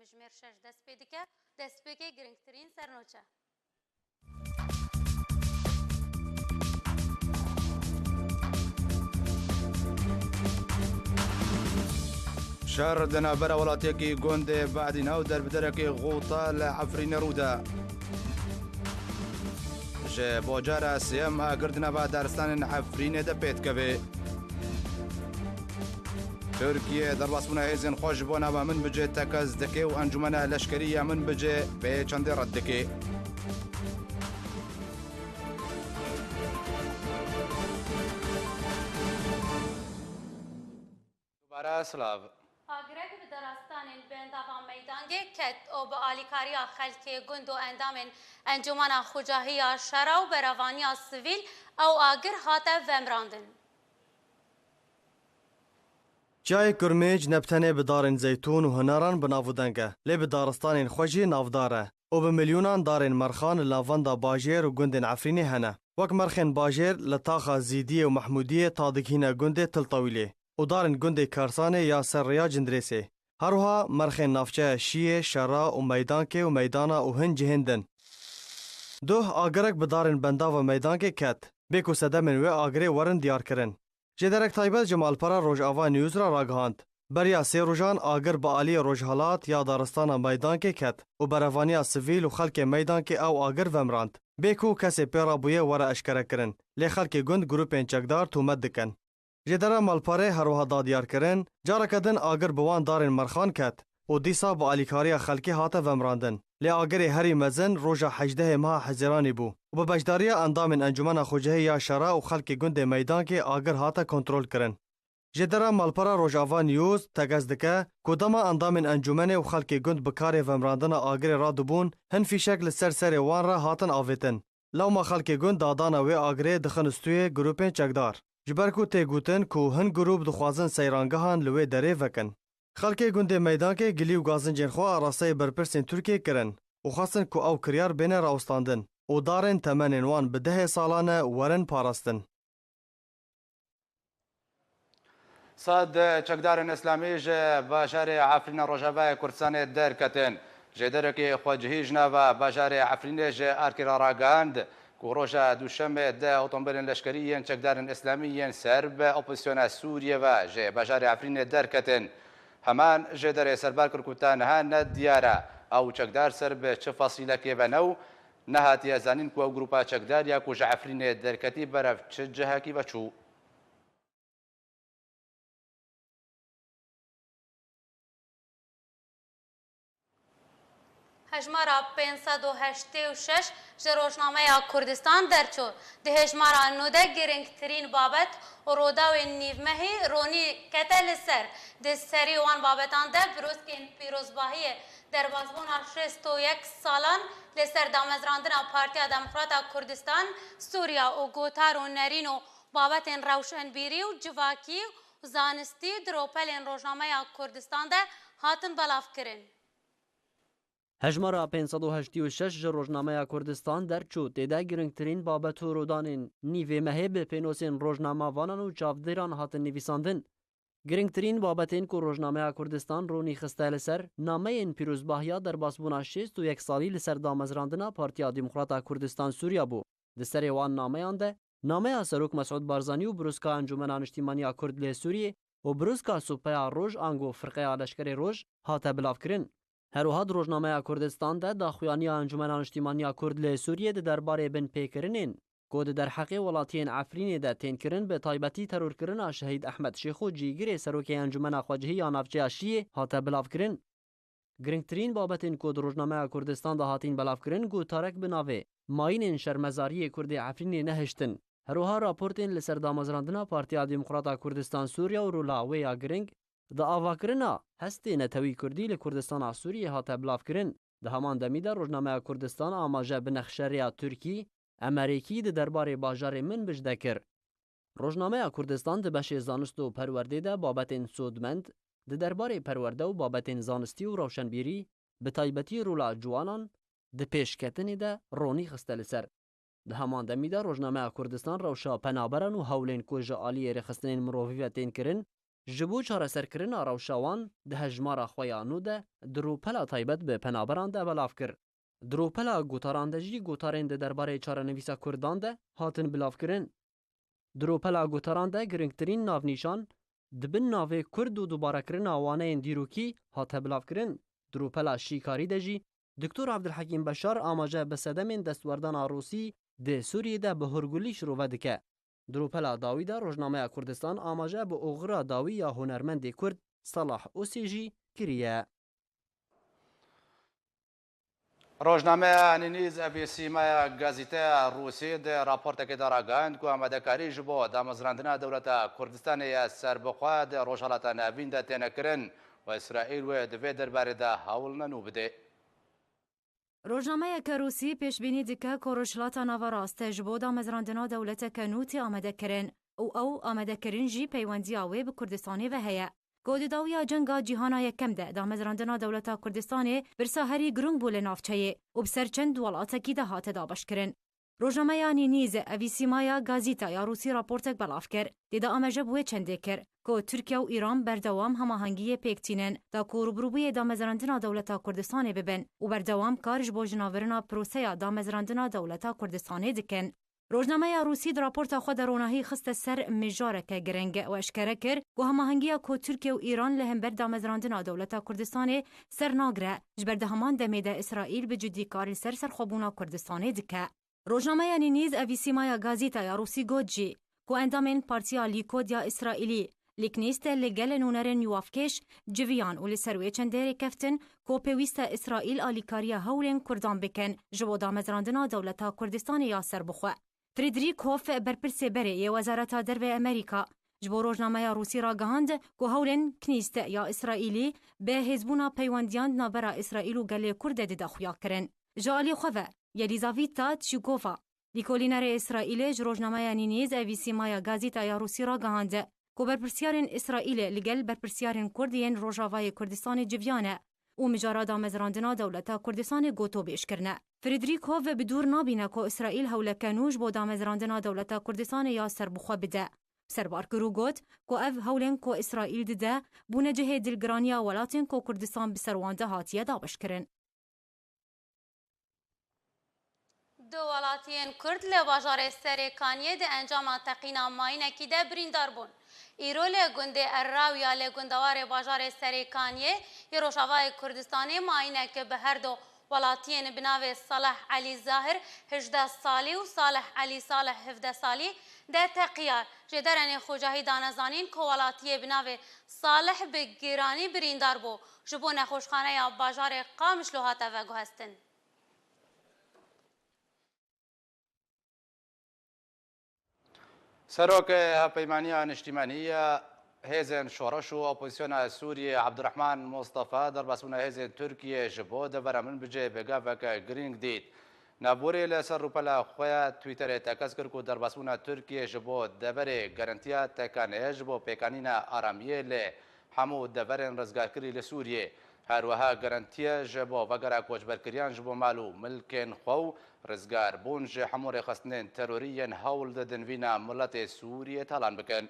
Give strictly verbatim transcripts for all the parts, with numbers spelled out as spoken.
Jimêr şeş dest pê dike, destpêkê girîngtirîn sernoçe. Şer di navbera welatiyekî gundê Badîna û derbiderekî Xûta li Efrînê rû da. Ji bojara sêyem agir di nava daristanên Efrînê de pê dikeve. Tirkiye derbasbûna hêzên xwe ji bo nava Minbicê tekez dike û encûmena leşkerî ya Minbicê vê çendê red dike. Dubare silav. Agirek bi darastanên bendava Meydangê ket û bi alîkariya xelkê gund û endamên Encûmena Xucahiya Şera û berevaniya sivîl ew agir hate vemrandin. Çiyayê Kurmêc ne bi tenê bi darên zeytûn û huneran bi nav û deng e, lê bi daristanên xwe jî navdar e û bi milyonan darên merxan li navenda bajêr û gundên Efrînê hene. Wek merxên bajêr li taxa Zîdiyê û Mehmûdiyê ta digihîne gundê Til Tewîlê û darên gundê Karsanê ya ser rêya Cindirêsê. Her wiha merxên navçeya Şiyê, Şera û Meydankê û Meydana û hin cihên din. Duh agirek bi darên bendava Meydankê ket. Bê ku sedemên wê agirê werin diyarkirin. Jêderek taybet ji malpera Rojava News re ragihand. Beriya sê rojan agir bi aliyê rojhelat ya daristana Meydankê ket û berevaniya sivîl û xelkê Meydankê ew agir vemrand. Bê ku kesê pê re bûye were eşkerekirin. Lê xelkê gund grûpên çekdar tûmet dikin. Jêdera malperê her wiha da diyarkirin, careke din agir bi wan darên merxan ket û dîsa bi alîkariya xelkê hate vemrandin. Lê agirê herî mezin roja hejdehê meha Hezîranê bû û bi beşdariya endamên Encûmena Xucehê ya Şera û xelkê gundê Meydankê agir hate kontrolkirin. Jêdera malpera Rojava News tekez dike ku dema endamên encûmenê û xelkê gund bi karê vemrandina agirê radibûn, hin fîşek li ser serê wan re hatin avêtin. Lewma xelkê gund dadana wê agirê dixin stûyê grûpên çekdar. Ji ber ku tê gotin ku hin grûp dixwazin seyrangehan li wê derê vekin. Xelkê gundê Meydankê gilî û gazincên xwe arasteyê berpirsên Tirkiyê kirin û xwestin ku ew kiryar bêne rawestandin û darên temenên wan bi dehê salan e werin parastin. Sed çekdarên îslamî ji bajarê Efrîna Rojavayê Kurdistanê derketin. Jêderekî xwecihî ji nava bajarê Efrînê ji Erkê re ragihand ku roja Duşemê deh otomobilên leşkerî yên çekdarên îslamî yên ser bi opozisyona Sûriyê ve ji bajarê Efrînê derketin. Heman jêderê serbar kir ku ta niha ne diyar e ew çekdar ser bi çi fesîlekê ve ne û nehatiye zanîn ku ew grûpa çekdar ya ku ji Efrînê derketî berev çi cihekî ve çû. Hejmara pênc sed û heştê û şeş ji rojnameya Kurdistan derçû. Di hejmara nû de girîngtirîn babet û rûdawên nîvmehî ronî kete li ser. Di serî wan babetan de brûskên pîrozbahiyê derbasbûna şêst û yek salan li ser damezrandina Partiya Demokrata Kurdistan, Sûriya û gotar û nerîn û babetên rewşenbîrî û civakî û zanistî di ropelên rojnameya Kurdistan de hatin belavkirin. Hejmara pênc sed û heştê û şeş ji rojnameya Kurdistan derçû, tê de girîngtirîn babet û rodanên nîvê mehê bi pênosên rojnamavanan û çavdêran hatin nivîsandin. Girîngtirîn babetên ku rojnameya Kurdistan ronî xiste li ser, nameyên pîrozbahiya derbasbûna şêst û yek salî li ser damezrandina Partiya Demokrata Kurdistan Sûriya bû. Di serê wan nameyan de, nameya Serok Mesûd Barzanî û Brûska Encûmena Niştîmaniya Kurd lê Sûriyê û Brûska Supeya Roj ango Firqeya Leşkerê Roj hate bilavkirin. Her wiha di rojnameya Kurdistan de daxuyaniya Encûmena Niştîmaniya Kurd lê Sûriyê di derbarê binpêkirinên ku di derheqê welatiyên Efrînê de tên kirin, bi taybetî terorkirina Şehîd Ehmed Şêxo cîgirê Serokê Encûmena Xwecihî ya Navçeya Şiyê hate bilavkirin. Girîngtirîn babetên ku di rojnameya Kurdistan de hatîn belavkirin, gotarek bi navê Mayînên Şermezariyê Kurdê Efrînê nehiştin. Her wiha raportên li ser damezrandina Partiya Demokrata Kurdistan Sûriya û rola wê ya giring di avakirina hestê netewî Kurdî li Kurdistana Sûriyê hate bilavkirin. Di heman demî de rojnameya Kurdistan amaje bi nexşerêya Tirkî, Emerêkî di derbarê bajarê Minbic de kir. Rojnameya Kurdistan di beşê zanist û perwerdê de babetên sodmend di derbarê perwerde û babetên zanistî û rewşenbîrî, bi taybetî rola ciwanan di pêşketinê de ronî xiste li ser. Di heman demî de rojnameya Kurdistan rewşa penaberan û hewlên ku ji aliyê rêxistinên mirovî ve tên kirin, ji bo çareserkirina rewşa wan di hejmara xwe ya nû de di rûpela taybet bi penaberan de belav kir. Di rûpela gotaran de jî gotarên di derbarê çarenivîsa Kurdan de hatin bilavkirin. Di rûpela gotaran de giringtirîn navnîşan di bin navê Kurd û dubarekirina waneyên dîrokî hate bilavkirin. Di rûpela şîkarî de jî Doktor Abdulhekîm Beşar amaje bi sedemên destwerdana Rûsî di Sûriyê de bi hurgulî şirove dike. Di rûpela dawî de Rojnameya Kurdistan amaje bi oxira dawî ya hunermendê Kurd Salah Usê jî kiriye. Rojnameya Nînîz Evîsîmaya Gazîteya Rûsî di raportekê de ragihand ku amadekarî ji bo damezrandina dewleta Kurdistanê ya serbixwe di Rojhilata Navîn de têne kirin û Îsraîl wê di vê derbarê de hewlina nû bide. Rojnameyeke Rûsî pêşbînî dike ku Rojhilata Naverast ji bo damezrandina dewleteke nû tê amadekirin û ew amadekirin jî peywendiya wê bi Kurdistanê ve heye. Ku di dawiya cenga cîhana yekem de damezrandina dewleta Kurdistanê pirsa herî girûng bû li navçeyê û bi ser çend welatekî de hate dabeşkirin. Rojnameya Nînîz Evîsîmaya Gazîta ya Rûsî raportek belav kir. Tê de amaje bi wê çendê kir ku Tirkiye û Îran berdewam hemahengiyê pêk tînin da ku rûbirûbûyê damezrandina dewleta Kurdistanê bibin û berdewam kar ji bo jinavirina proseya damezrandina dewleta Kurdistanê dikin. Rojnameya Rûsî di raporta xwe de ronahî xiste ser mijareke giring û eşkere kir ku hemahengiya ku Tirkiye û Îran li hember damezrandina dewleta Kurdistanê ser nagire, ji ber di heman demê de Îsraîl bi cidî kar li ser serxwebûna Kurdistanê dike. Rojnameya Nînîz Evîsîmaya Gazîta ya Rûsî got jî ku endamên Partiya Lîkod ya Îsraîlî li Knîs de li gel nûnerên nûavkêş civiyan û li ser wê çendê rêkeftin ku pêwîst e Îsraîl alîkariya hewlên Kurdan bikin ji bo damezrandina dewleta Kurdistanê ya serbixwe. Friedrich Hoff, berpirsê berê yê Wezareta Derve Amerîka, ji bo rojnameya Rûsî ragihand ku hewlên Knîs ya Îsraîlî bi hêzbûna peywendiyan di navbera Îsraîl û gelê Kurd de dide xuyakirin. Ji alî xwe ve, Yelizaveta Tşîkova, lîkolînerê Îsraîlê ji rojnameya Nînîz Evîsîmaya Gazîta ya Rûsî ragihand ku berpirsyarên Îsraîlê li gel berpirsyarên Kurd yên Rojavayê Kurdistanê civiyan e û mijara damezrandina dewleta Kurdistanê gotobêj kirine. Friedrich Hoff bi dûr nabîne ku Îsraîl hewleke nû ji bo damezrandina dewleta Kurdistanê ya serbixwe bide. Serbar kir û got ku ev hewlên ku Îsraîl dide, bûne cihê dilgiraniya welatên ku Kurdistan bi ser wan de hatiye dabeşkirin. Du welatiyên Kurd li bajarê Serê Kaniyê di encama teqîna mayînekî de birîndar bûn. Îro li gundê Errawiya li gundewarê bajarê Serê Kaniyê yê Rojavayê Kurdistanê mayînek bi her du welatiyên bi navê Salih Elî Zahir, hejdeh salî, û Salih Elî Salih, hevdeh salî, de teqiya. Jêderenê xocahî dane zanîn ku welatiyê bi navê Salih bi giranî birîndar bû. Ji bo nexweşxaneya bajarê Qamişlo hate veguhestin. Serokê Hevpeymaniya Niştimanî ya Hêzên Şoreş û Opozisyona Sûriyê Abdurrahman Mustafa derbasbûna hêzên Tirkiyê ji bo devera Minbicê bi gaveke girîng dît. Navborê li ser rûpela xwe ya Twitterê tekez kir ku derbasbûna Tirkiyê ji bo deverê garantiya tekane ji bo pêkanîna aramiyê li hemû deverên rizgarkirî li Sûriyê. Her wiha garantiye ji bo vegera koçberkiriyan ji bo mal û milkên xwe û rizgarbûn ji hemû rêxistinên terorî yên hewl didin vîna miletê Sûriyê talan bikin.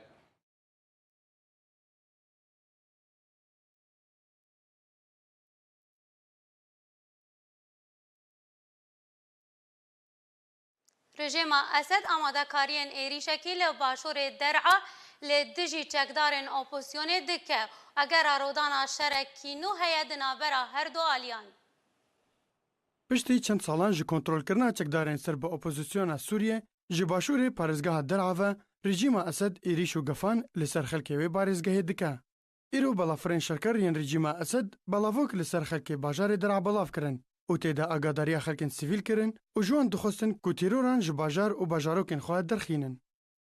Rejîma Esed amadekariyên êrîşekî li başûrê Der'a li dijî çekdarên opozisyonê dike, eger a rodana şerekî nû heye di navbera her du aliyan. Piştî çend salan ji kontrolkirina çekdarên ser bi opozisyona Sûriyê ji başûrê parêzgeha Der'a ve, rejîma Esed êrîş û gefan li ser xelkê wê parêzgehê dike. Îro balafirên şerker yên rejîma Esed belavok li ser xelkê bajarê Der'a belav kirin û tê de agadariya xelkên sivîl kirin û ji wan dixwestin ku tîroran ji bajar û bajarokên xwe derxînin.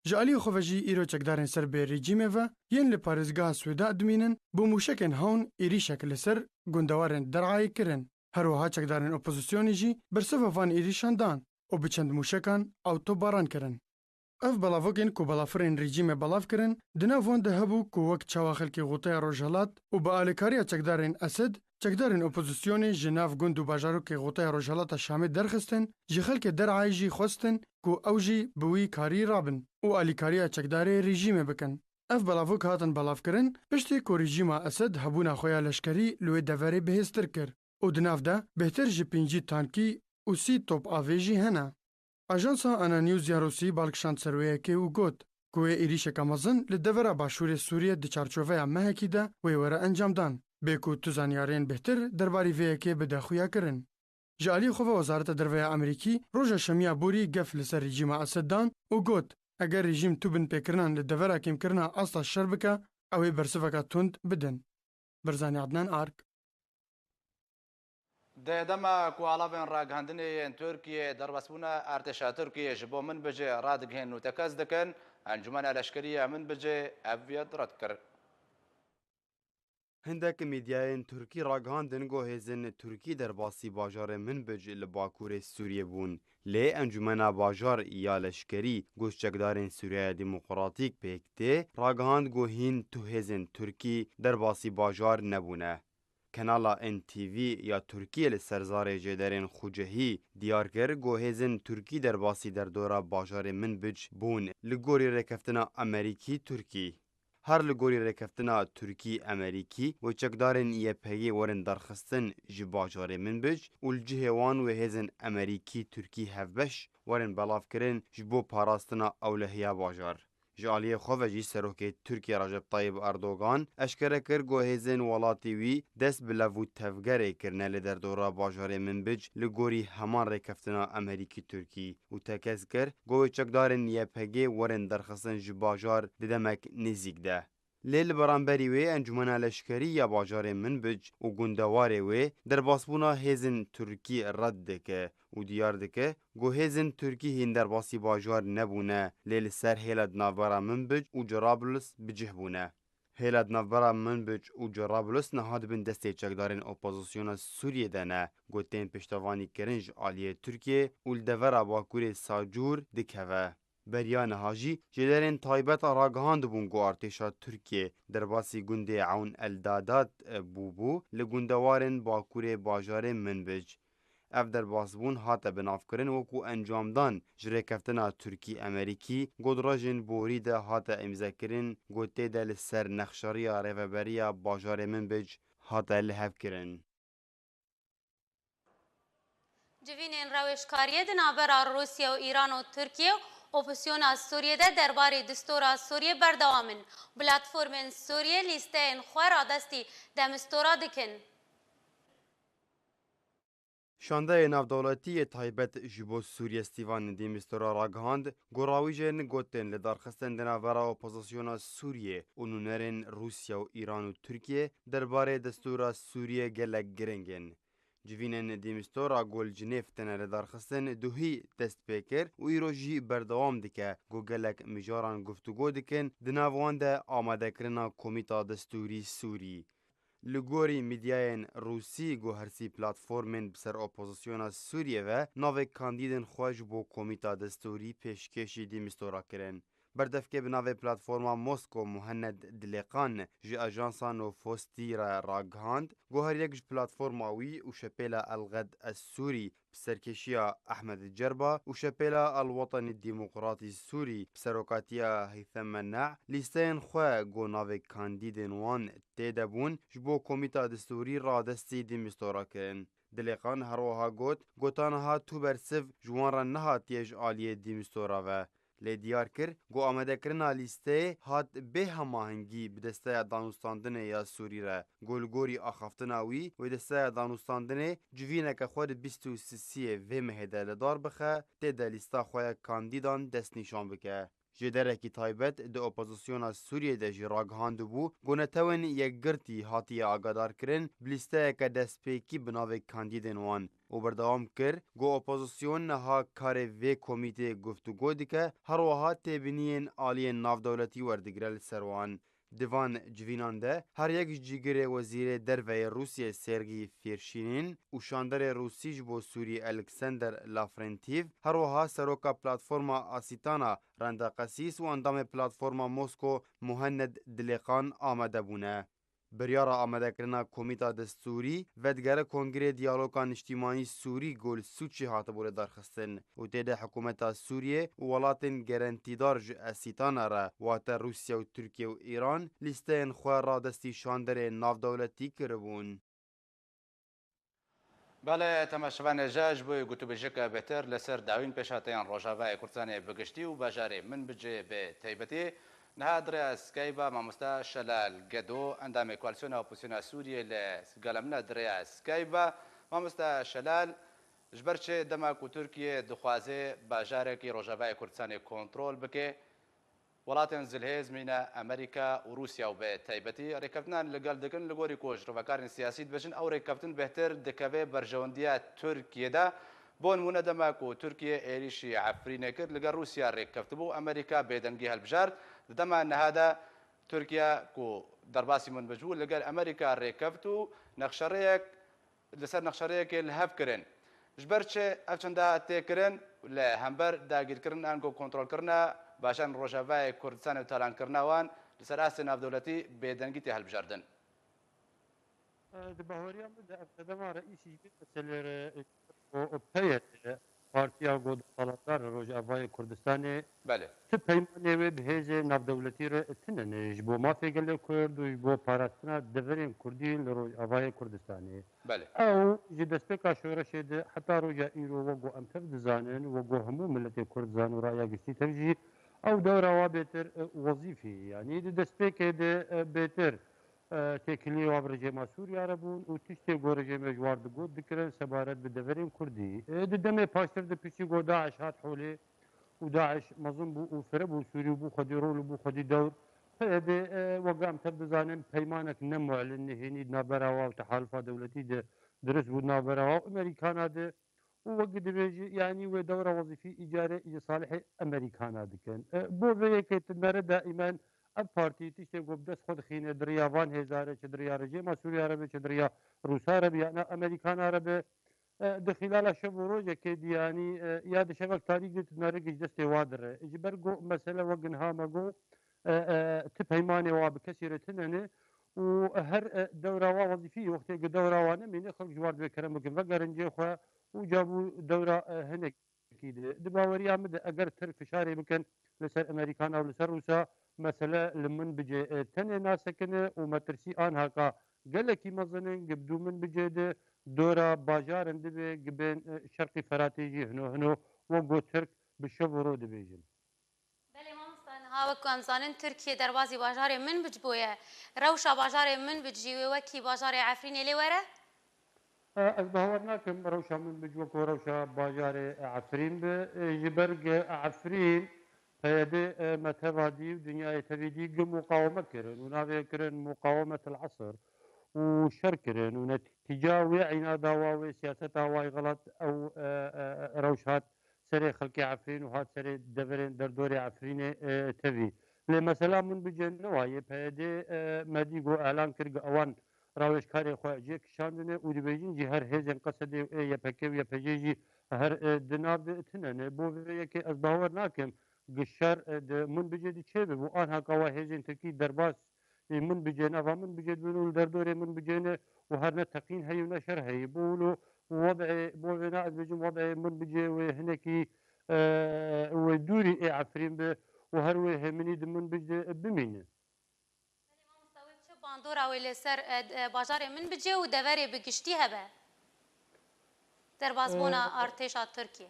Ji aliyê xwe ve jî îro çekdarên ser bi rejîmê ve yên li parêzgeha Swêda dimînin, bi mûşekên hewn êrîşek li ser gundewarên Der'ayê kirin. Her wiha çekdarên opozisyonê jî bersiva van êrîşan dan û bi çend mûşekan ew topbaran kirin. Ev belavokên ku balafirên rejîmê belav kirin, di nav wan de hebû ku wek çawa xelkê Xûteya Rojhilat û bi alîkariya çekdarên Esed, çekdarên opozisyonê ji nav gund û bajarokê Xûteya Rojhilata Şamê derxistin, ji xelkê Der'ayê jî xwestin ku ew jî bi wî karî rabin û alîkariya çekdarê rejîmê bikin. Ev belavok hatin belavkirin, piştî ku rejîma Esed hebûna xwe ya leşkerî li wê deverê bihêztir kir û di nav de bêhtir ji pêncî tankî û sî topavê jî hene. Ajansa Ana News ya Rûsî bal kişand ser wê yekê û got ku wê êrîşeke mezin li devera başûrê Sûriyê di çarçoveya mehekî de wê were encamdan, bê ku tu zanyariyên bêhtir derbarî vê yekê bide xuyakirin. Ji aliyê xwe ve Wezareta Derve ya Amerîkî roja Şemiya borî gef li ser rejîma Esed dan û got, eger rejîm tu binpêkirinan li devera kêmkirina asta şer bike, ew ê bersiveka tund bidin. Barzanî Adnan Ark. Di dema ku alavên ragihandinê yên Tirkiyê derbas bûne, artêşa Tirkiyê ji bo Minbicê radigihên û tekez dikin, Encûmena Leşkerî ya Minbicê ev viyet red kir. Hindek medyayên Tirkî ragihandin ku hêzên Tirkî derbasî bajarê Minbic li bakurê Sûriyê bûn. Lê Encûmena Bajar ya Leşkerî ku ji çekdarên Sûriyeya Demokratîk pêk tê, ragihand ku hîn tu hêzên Tirkî derbasî bajar nebûne. Kanala N T V ya Tirkiyê li ser zarê jêderên xucehî diyar kir ku hêzên Tirkî derbasî derdora bajarê Minbic bûn, li gorî rêkeftina Amerîkî-Tirkî. Her li gorî rêkeftina Tirkî-Amerîkî wê çekdarên Y P G werin derxistin ji bajarê Minbic û li cihê wan wê hêzên Amerîkî-Tirkî hevbeş werin belavkirin ji bo parastina ewlehiya bajar. Ji aliyê xwe ve jî Serokê Tirkiyê Recep Tayyip Erdogan eşkere kir ku hêzên welatê wî dest bi lev û tevgerê kirine li derdora bajarê Minbic li gorî heman rêkeftina Amerîkî-Tirkî û tekez kir ku wê çekdarên Y P G werin derxistin ji bajar di demek nêzîk de. Lê li beramberî wê Encûmena Leşkerî ya bajarê Minbic û gundewarê wê derbasbûna hêzên Tirkî red dike û diyar dike ku hêzên Tirkî hîn derbasî bajar nebûne, lê li ser hêla di navbera Minbic û Cerablus bi cih bûne. Hêla di navbera Minbic û Cerablus niha di bin destê çekdarên opozisyona Sûriyê de ne, ku tên piştevanîkirin ji aliyê Tirkiyê û li devera bakurê Sacûr dikeve. Beriya niha jî jêderên taybet ragihandibûn ku artêşa Tirkiyê derbasî gundê Ewn El Dadat bûbû li gundewarên bakurê bajarê Minbic. Ev derbasbûn hate binavkirin wekû encamdan ji rêkeftina Tirkî-Amerîkî ku di rojên borî de hate îmzekirin ku tê de li ser nexşeriya rêveberiya bajarê Minbic hate lihevkirin. Civînên rewêşkariyê di navbera Rûsya û Îran û Tirkiye û opozîsyona Sûriyê de derbarê distûra Sûriyê berdewam in. Platformên Sûriyê lîsteyên xwe radestî demistora dikin. Şandeyê navdewletî yê taybet ji bo Sûriyê Stîvan Dîmistora ragihand ku rawîjên ku tên lidarxistin di navbera opozisyona Sûriyê û nûnerên Rûsya û Îran û Tirkiye derbarê destûra Sûriyê gelek giring in. Civînên Dîmistora ku li Cinêv têne lidarxistin duhî dest pê kir û îro jî berdewam dike ku gelek mijaran guftûgo dikin, di nav wan de amadekirina Komîta Destûrî Sûrî. Li gorî medyayên Rûsî, ku her sî platformên bi ser opozisyona Sûriyê ve navê kandîdên xwe ji bo Komîta Destûrî pêşkêşî Dîmistora kirin. Berdevkê bi navê Platforma Mosko Muhenned Dilêkan ji ajansa Nofostî re ragihand, ku her yek ji platforma wî û şepêla El Ged Es Sûrî bi serkêşiya Ehmed Cerba û şepêla El Wetenî Demokratî Sûrî bi serokatiya Heythem Menna lîsteyên xwe ku navê kandîdên wan tê de bûn, ji bo Komîta Destûrî radestî Dîmistora kirin. Dilêkan her wiha got, ku ta niha tu bersiv ji wan re nehatiye ji aliyê Dîmistora ve. Lê diyar kir, ku amadekirina lîsteyê hat bê hemahengî bi Desteya Danûstandinê ya Sûrî re, ku li gorî axaftina wî, wê Desteya Danûstandinê civîneke xwe di bîst û sisiyê vê mehê de li dar bixe, tê de lîsta xwe ya kandîdan destnîşan bike. Jêderekî taybet di opozisyona Sûriyê de jî ragihandibû, ku Netewên Yekgirtî hatiye agadarkirin, bi lîsteyeke destpêkî bi navê kandîdên wan û berdewam kir, ku opozisyon niha karê vê komîtê guftûgo dike, her wiha têbîniyên aliyên navdewletî werdigire li ser wan. Di van civînan de her yek ji cîgirê wezîrê derve yê Rûsiyê Sergî Fêrşînîn û şanderê Rûsî ji bo Sûrî Alexander Lavrentîv, her wiha seroka Platforma Asîtana Renda Qesîs û endamê Platforma Mosko Muhenned Dilêkan amade bûne. Biryara amadekirina Komîta Destûrî vedigere Kongirê Diyaloga Niştîmanî Sûrî ku li Sûçî hatibû lidarxistin û tê de hikûmeta Sûriyê û welatên gerentîdar ji Esîtana re, wate Rûsya û Tirkiye û Îran, lîsteyên xwe radestî şanderê navdewletî kiribûn. Belê, temaşevanê ji ji bo gotûbêjeke bêhtir li ser dawîn pêşhateyên Rojavayê Kurdistanê bi giştî û bajarê Minbicê bi taybetî, niha di rêya Skype-a mamoste Şelal Gedo, endamê Koalîsyona Opozisyona Sûriyê li gala min e di rêya Skype-a. Mamoste Şelal, ji ber çi dema ku Tirkiye dixwaze bajarekî Rojavayê Kurdistanê kontrol bike, Welatên zilhêz mîne Amerîka û Rûsya û bi taybetî rêkeftinan li gel dikin, li gorî ku ji rivekarên siyasî dibêjin, ew rêkeftin bêhtir dikeve berjewendiya Tirkiyê de. Bo nimûne, dema ku Tirkiye êrîşî Efrînê kir, li gel Rûsya rêkefti bû, Amerîka bêdengî hilbijart. Di dema niha de Tirkiye ku derbasî Minbic bû, li gel Amerîka rêkeft û nexşerêyek li ser nexşerêyekê li hev kirin. Ji ber çi ev çenda tê kirin? Li hember dagîrkirin ango kontrolkirina bajarên Rojavayê Kurdistanê û talankirina wan li ser astê navdewletî bêdengî tê hilbijartin. Di baweriya min de ev sedema reîsî ji vê meselê re ji ber ku P Y D, partiya ku desthilatdar li Rojavayê Kurdistanê, Belê. Ti peymanê wê bi hêzê navdewletî re tune ne ji bo mafê gelê Kurd û ji bo parastina deverên Kurdî li Rojavayê Kurdistanê. Belê. Ew ji destpêka şoreşê de heta roja îro, wek ku em tev dizanin, wek ku hemû miletê Kurd zan û raya giştî tev jî, ew dewra wa bêtir, e, wezîfî, yanî di destpêkê de, e, bêtir, e, têkiliyê wa bi rejêma Sûriya re bûn û tiştê ku rejêmê ji war digot dikirin sebaret bi deverên Kurdî. E, di demê paştir de piştî ku DAIŞ hat holê, û DAIŞ mezin bû û firibû Sûrî û bû xwedî rol û bû xwedî dewr. P Y D, e, wek em tev dizanin, peymanek ne muelin nihênî di navbera wa û tehalufa dewletî de dirust bû di navbera wa û Amerîkana de. Û wek dibêjî, yanî wê dewra wezîfî îcarê ji salihê Amerîkana dikin. E, bo vê yekê tu nere daîmen ev partî tiştê ku bi dest xwe dixîne di riya van hêza re, çi di riya rejêma Sûriya re be, çi di riya Rûsa re be, ya na Amerîkana re be, e, di xîlala şev û rojekê diyanî, e, ya di şevek tarîk de tu nerek ji destê wa dire. Ji ber ku mesele wek niha me got, e, e, ti peymanê wa bi kesî re tune ne û her, e, dewra wa wezîfî wextê ku dewra wa nemîne, xelk ji war divê kerem bikin, vegerin cê xwe û ca bû dewra, e, hinekî de. Di baweriya min de eger Tirk fişarê bikin li ser Amerîkana û li ser Rûsa, mesele li Minbicê, e, tenê nasekine û metirsî anhaka gelekî mezin in, gi bi dû Minbicê de dora bajarin dibe, gi bên, e, Şerqî Feratê jî hino hino, wek ku Tirk bi şev û ro dibêjin. Belê mamosta, niha wek ku em zanin, Tirkiye derbazî bajarê Minbic bûye. Rewşa bajarê Minbic jî wê wekî bajarê Efrînê lê were? E, ez bawer nakim rewşa Minbic wek ku rewşa bajarê Efrîn be. E, ji ber ku Efrîn P Y D, e, me teva dî û dinyayê tevî dî, gi muqaweme kirin û navê kirin Muqawemetil Esr û şer kirin û netîca wê înada wa, wê siyaseta way xelat, ew, e, e, rewş hat serê xelkê Efrîn û hat serê deverên derdorê Efrînê, e, tevî. Lê mesela Minbicê ne wa ye. P Y D, e, me dî ku elan kir ku ewan rawêjkarê xwe jê kişandine û dibêjin jî her hêzên Qesedê û ê Y P G û Y P G jî her, e, di nav de tune ne. Bo vê yekê ez bawer nakim gi şer, e, di Minbicê de çêbibe û anhaka wa hêzên Tirkî derbas ê Minbicê, nava Minbicê dibin û li derdorê Minbicê ne û her ne teqîn heyî û ne şer heyî. Bo wilo wedê, bo vêna ez bêjim wedê Minbicê wê hinekî, e, wê dûrî ê Efrîn be û her wê hêminî di Minbic de bimîne. Belê mamosta, wê çi bandora wê li ser, e, e, bajarê Minbicê û deverê bi giştî hebe? Derbasbûna, e, artêşa Tirkiyê.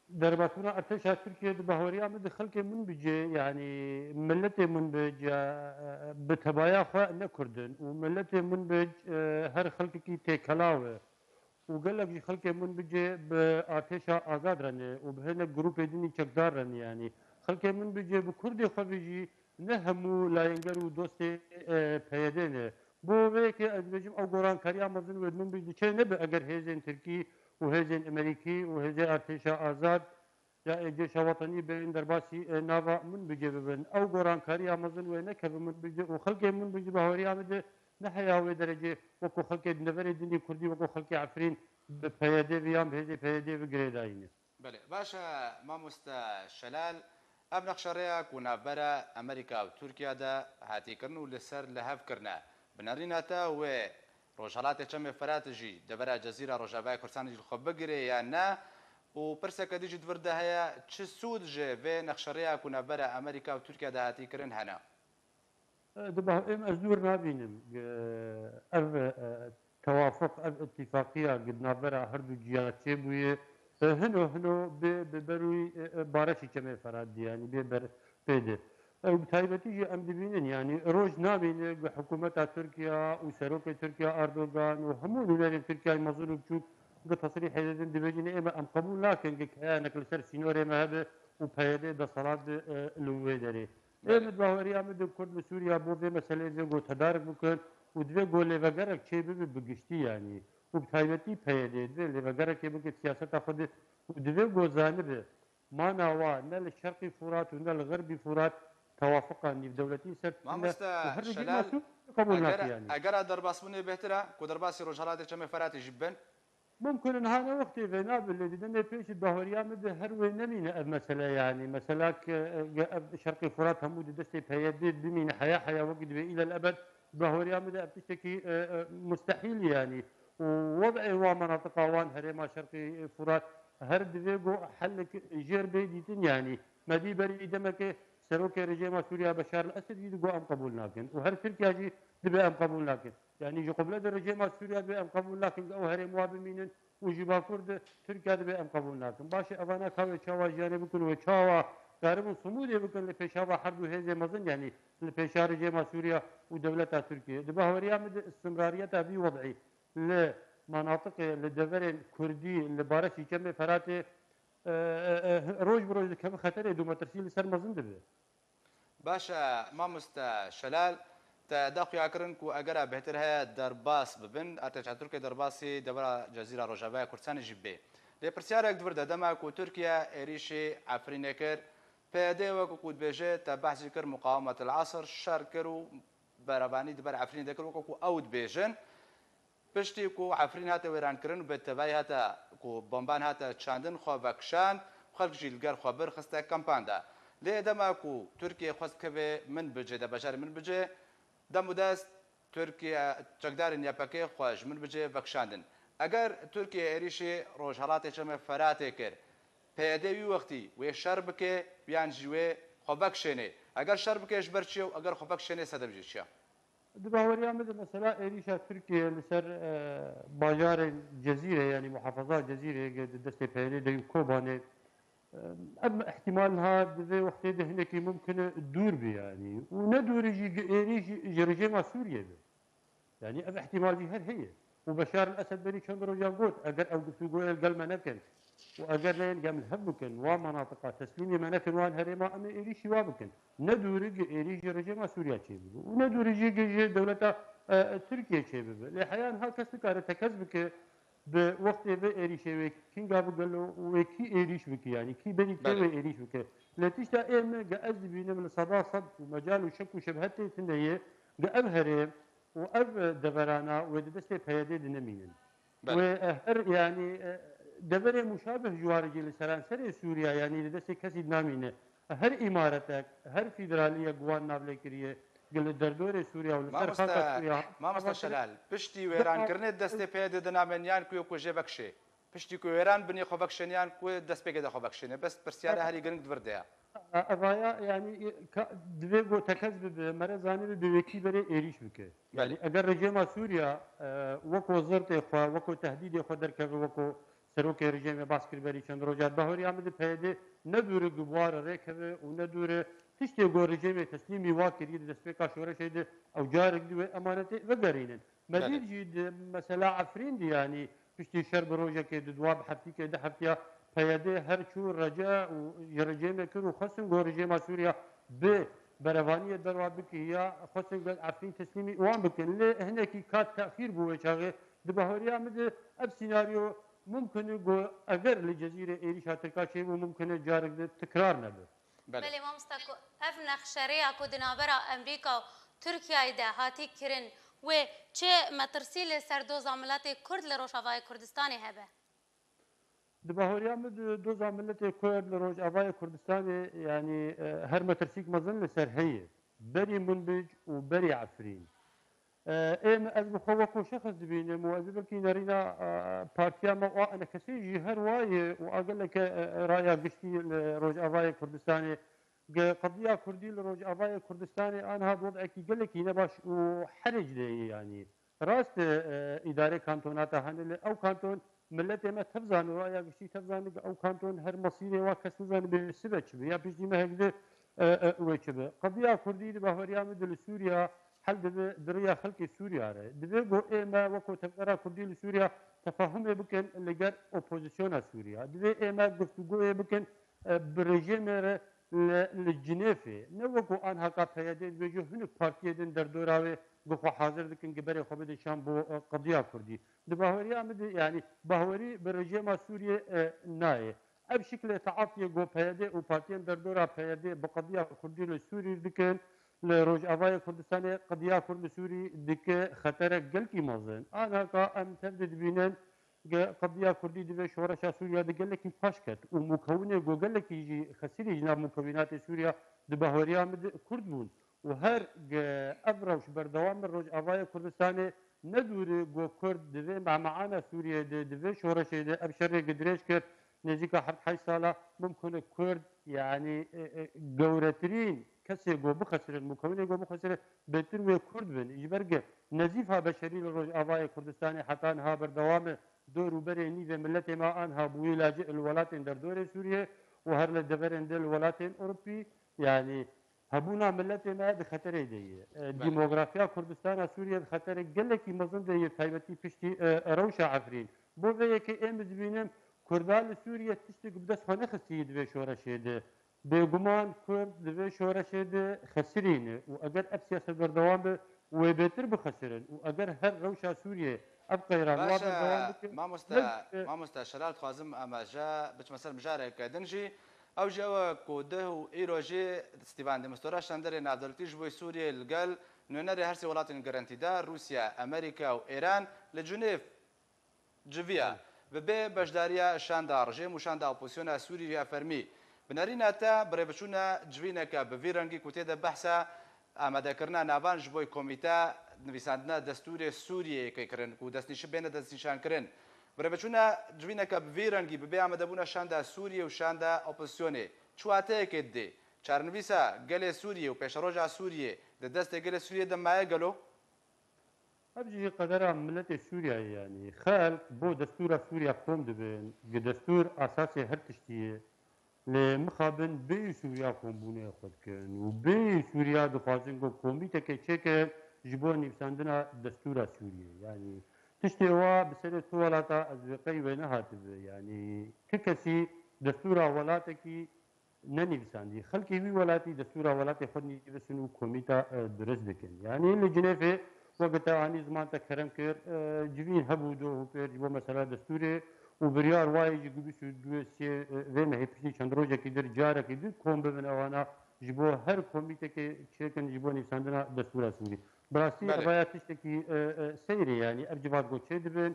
Derbasbûna artêşa Tirkiyê di bahweriya min di xelkê Minbicê, yanî miletê Minbic, e, e, bi tebaya xwe ne Kurd in û miletê Minbic, e, her xelkekî têkelaw e. Û gelek ji xelkê Minbicê bi artêşa azad re ne û bi hinek grûpê din î çekdar re ne. Yanî xelkê Minbicê bi Kurdê xwe ve jî ne hemû layenger û dostê, e, P Y D ne. Bo vê yekê ez dibêjim ew gorankariya mezin wê di Minbic de çê nebe eger hêzên Tirkî û hêzên Amerîkî û hêzê artêşa azad ya ê cêşa wetenî bên derbasî, e, nava Minbicê bibin. Ew gorankariya mezin wê nekeve Minbic de û xelkê Minbic di bahweriya min de ne heya wê derecê wekû xelkê di neverê din ê Kurdî, wekû xelkê Efrîn bi P Y D ve yan bi hêzê P Y D ve girêdayî ne. Belê, baş e, mamoste Şelal, ev nexşerêya ku navbera Amerîka û Tirkiye de hatî kirin û li ser li hev kirine, Bi nerîna te wê Rojhelatê Çemê Feratê jî devera Cezîra Rojavayê Kurdistanê jî li xwe bigire ya ne? Û pirseke dî jî di vir de heye, çi sûd ji vê nexşerêya ku navbera Amerîka û Tirkiye de hatî kirin hene? Di ba-, em ez dûr nabînim. Ev, e, tewafuq, ev îtîfaqiya di navbera her du ciya çêbûye, e, hino hino bê, bi berûyî, e, e, bareşî Çemê Ferat dî, yanî bê ber pê de. E, bi taybetî jî em dibînin, yanî roj namîne ku hikûmeta Tirkiye û serokê Tirkiye Erdogan û hemû nûnerên Tirkiyeyê mezin û biçûk ku tesrîhê didin, dibêjin ê me em qebûl nakin ku keyanek li ser sînorê me hebe û P Y D desthilat bi, e, li wê derê. Ê Belê. min di baweriya min de Kurd li Sûriya bo vê meseleyê divê ku tedarik bikin û divê ku lêvegerek çêbibe bi giştî, yanî û bi taybetî P Y D divê lêvegerekê bike siyaseta xwe de û divê ku zanibe mana wa ne li Şerqî Furat û ne li Xerbî Furat tewafuqa nîvdewletî ser tune û Mamoste her rejîma Şelal, Sûriyê qebûl nake, eger, yanî. Eger a derbasbûnê bêhtir e ku derbasî Rojhelatê Çemê Feratê jî bibin? Mumkin in hane wextê vê nabe, lê di demê pêş de bahweriya min de her wê nemîne ev mesele, yanî mesela ke, e, ge ev Şerqê Furat hemû di destê P Y D bimîne heya heya wekî divê îlel ebed, bahweriya min de ev tiştekî, e, e, mustehîl e, yanî û wed'ê wan menatiqa wan herêma Şerqê Furat her divê ku helik jêr bê dîtin, yanî me dî berî demekê serokê rejêma Sûriya Beşar el Esed jî digo em qebûl nakin û her Tirkiye jî dibe em qebûl nakin. Yanî ji qiblo de rejêma Sûriya dibe em qebûl nakin ku ew herêm wa bimînin û ji bakur de Tirkiye dibe em qebûl nakin. Baş e, evana ka wê çawa jiyanê bikin, wê çawa karibin simûdê bikin li pêşava her du hêzê mezin, yanî li pêşa rejêma Sûriya û dewleta Tirkiye. Di bahweriya min de istimrariyeta vî wed'î li manatiqê, li deverên Kurdî, li bareşî Çemê Feratê, e, e, e, roj bi roj dikeve xeterê, dû metirsî li ser mezin dibe. Baş e, mamoste Şelal, te da xuya kirin ku egera bêhtir heye derbas bibin, Artêşa Tirkê derbasî devera Cezîra Rojavaya Kurdistanê jî bê. Lê pirsyarek di vir de, dema ku Tirkiye êrîşî Efrînê kir, P Y D wekî ku dibêje, te behsî kir, muqawemet el Esr şer kir û berevanî di ber Efrînê de kir, wekî ku ew dibêjin. Piştî ku Efrîn hate wêrankirin û bi tevayî hate ku bomban hate çandin, xwe vekişand, xelk jî li gel xwe bir xiste kampan de. Lê dema ku Tirkiye xwest keve Minbicê de, bajarê Minbicê, dem û dest Tirkiye, çekdarên Y P G xwe ji Minbicê vekişandin. Eger Tirkiye êrîşê Rojhelatê Çemê Feratê kir, P Y D wî wextî wê şer bike yan jî wê xwe vekişêne? Eger şer bike, ji ber çi ye û eger xwe vekişêne, sedem jî çi ye? Di baweriya min de mesela êrîşa Tirkiye li ser, e, bajarên Cezîrê, yanî muhafaza Cezîrê, ge di destê P Y D de û Kobanê, e, ev ihtimal niha di vê wextê de hinekî mumkin e dûr bi, yanî. Û ne dûr e jî ge êrîş ji rejêma Sûriyê be. Yanî ev ihtimal jî her heye. Û Beşar el Esed berî çend rojan got, eger ew guftûgoyê li gel me nekin û eger neyên gel min hev bikin, wan manatiqa teslîmê me nekin, wan herêma, em ê êrîşî wa bikin. Ne dûr e gi êrîş ji rejêma Sûriya çêbibe û ne dûr e jî gi ji dewleta, e, e, Tirkiye çêbibe. Lê heya niha kes nikare tekez bike bi wextê vê êrîşê wê kînga bigelo û wê kî êrîş bike, yanî kî berî kê Belê. wê êrîş bike. Lê tişta ê min gi ez dibînim li seda sed û mecal û şek û şebhetê tune ye gi ev herêm û ev deverana wê di destê P Y D de nemînin. Belê. Wê, e, her, yanî, e, deverê muşabih ji warê jî li seranserê Sûriya, yanî li destê kesî namîne. Her îmaretek, her federaliyek wan navlê kiriye, li derdorê Sûriya û li ser Mamoste, xaka Sûriya. Mamoste Şelal, piştî wêrankirinê destê P Y D de namên yan ku yo ku jê vekişê? Piştî ku wêran binê xwe vekişêne yan ku destpêkê de xwe vekişêne? Bes pirsyara herî giring di vir de ye. Evaya, yanî, ka, divê ku tekez bibe, mere zanibe bi wekî berê êrîş bike. Yanî Belê. eger rejêma Sûriya, e, weko zirtê xwe, weko tehdîdê xwe derkeve, weko serokê rejêmê bas kir berî çend roja, bahweriya min di P Y D ne dûr e ku bi wa re rêkeve û ne dûr e tiştê ku rejêmê teslîmî wa kiriye di destpêka şoreşê de ew carek di wê emanetê vegerînin. Me Belê. dît jî di mesela Efrîn de, yanî piştî şer bi rojekê, di dua bi heftîkê, di heftiya P Y D her çû rece û ji rejêmê kir û xwestin ku rejêma Sûriya bi berevaniyê derwa bike ya xwestin ku Efrîn teslîmî wan bikin. Lê hinekî kat texîr bû wê çaxê. Di bahweriya min de ev sînaryo mumkin e ku eger li Cezîrê êrîşa Tirka çêbû, mumkin e carek di tikrar nebe. Belê. Belê, mamosta, ku ev nexşerêya ku di navbera Amerîka û Tirkiyeyê de hatî kirin, wê çi metirsî li ser doza miletê Kurd li Rojavayê Kurdistanê hebe? Di bahweriya min de doza miletê Kurd li Rojavayê Kurdistanê, yanî, e, her metirsîk mezin li ser heye. Berî Minbic û berî Efrîn. E, ê min, ez bi xwe weko şexs dibînim û ez ê belkî nerîna, e, partiya me û a enekesê jî her wa ye û a geleke, e, raya giştî li Rojavayê Kurdistanê. Ge-, qediya Kurdî li Rojavayê Kurdistanê aniha di wedekî gelekî nebaş û herêc de ye yanî. Rast e, e, îdarê kantonata hene li ew kanton miletê me tev zane û raya giştî tev zane ge ew kanton her mesîrê wa kes nizane bê sibe çi bi ya piştî mehek di, e, e, wê çi bi. Qediya Kurdî di bahweriya min di li Sûriya hel dibe di riya xelkê Sûriya re. Divê ku ê me weko tevgera Kurdî li Sûriya tefahumê bikin li gel opozisyona Sûriya. Divê ê me guftûgoyê bikin, e, bi rejêmê re li, li Cinêfê. Ne weko anha ka P Y D dibêje hinek partiyê din derdora wê ku xwe hazir dikin ki berê xwe bidin şan bo, e, qediya Kurdî. Di bahweriya min de, yanî bahwerî bi rejêma Sûriyê, e, nayê. Ev şiklê taatiyê ku P Y D û partiyên derdora P Y D bi qediya Kurdî li Sûrî dikin, li Rojavayê Kurdistanê qediya Kurd li Sûrî dike xeterek gelkî mezin. Anaka em tev de dibînin ge qediya Kurdî di vê şoreşa Sûriya de gelekî paş ket û mûkewinê ku gelekî jî xesirî ji nav mûkewînatê Sûriya di bahweriya min de Kurd bûn. Û her ge ev rewş berdewam be Rojavayê Kurdistanê ne dûr e ku Kurd di vê memeana Sûriyê de, di vê şoreşê de ev şerê gi dirêj kir, nêzîka heft heşt sala, mimkun e Kurd, yanî, e, e, gewretirîn kesê ku bixesirin, mûkewinê ku bixesirin, bêtir wê Kurd bin. Ji ber ge nezîfa beşerî li Rojavayê Kurdistanê heta niha berdewam e, dor û berê nîvê miletê me anha bûyî lacî li welatên derdorê Sûriyê û her li deverên din li welatên Ewropî, yanî hebûna miletê me di xeterê de ye. E, Belê. Demografiya Kurdistana Sûriyê di xeterê gelekî mezin de ye, taybetî piştî, e, rewşa Efrîn. Bo vê yekê ê min dibînim, Kurda li Sûriyê tiştek bi dest xwe nexistî di vê şoreşê de. Bêguman Kurd di vê şoreşê de xesirîne û eger ev siyaset berdewam be, wê bêtir bixesirin û eger her rewşa Sûriyê ev qeyran wa Baş e, berdewam bike, mamoste, ne, e, mamoste Şelal, dixwazim em e ji biçime ser mijareke din jî. Ew jî ew e ku deh û îro jî Stîvan de Mistura şanderê navdewletî ji bo Sûriyê li gel nûnerê her sê welatên gerentîdar, Rûsya, Amerîka û Îran li Cinêv civiya. Belê. Bi bê beşdariya şanda rejîm û şanda opozisyona Sûrî ya fermî. Bi nerîna te bi rêveçûna civîneke bi vî rengî ku tê de behsa amadekirina navan ji bo komîta nivîsandina destûrê Sûriyeyê yê kirin ku destnîşi bêne destnîşankirin. Bi rêveçûna civîneke bi vî rengî bi bê amadebûna şanda Sûriyê û şanda opozisyonê çi wateyekê didê? Çarenivîsa gelê Sûriyê û pêşeroja Sûriyê di destê gelê Sûriyê de maye gelo? Ev jî qedera miletê Sûriya ye, yanî xelk bo destûra Sûriya kom dibin. Gi destûr asasê her tiştî ye. Lê mixabin bêyî Sûriya kombûnê xwe dikin û bêyî Sûriya dixwazin ku komîtekê çêke ji bo nivîsandina destûra Sûriyê. Yanî tiştê wa bi serê tu welata ez wê qey wê nehatibi. Yanî ti kesî destûra welatekî nenivîsandî. Xelkê wî welatî destûra welatê xwe nivîsin û komîta, e, dirust dikin. Yanî li Cinêfê weke te anî ziman te kerem kir, e, civîn hebû doh û pêr ji bo mesela destûrê û biryar wayê jî gibîs û duê sê, e, vê mehê piştî çend rojekî dir carekî dir kom bibin ewana ji bo her komîtekê çêkin ji bo nivîsandina destûra Sûrî. Bi rastî Belê. Evaya tiştekî, e, e, seyr e, yanî ev civat got çêdibin.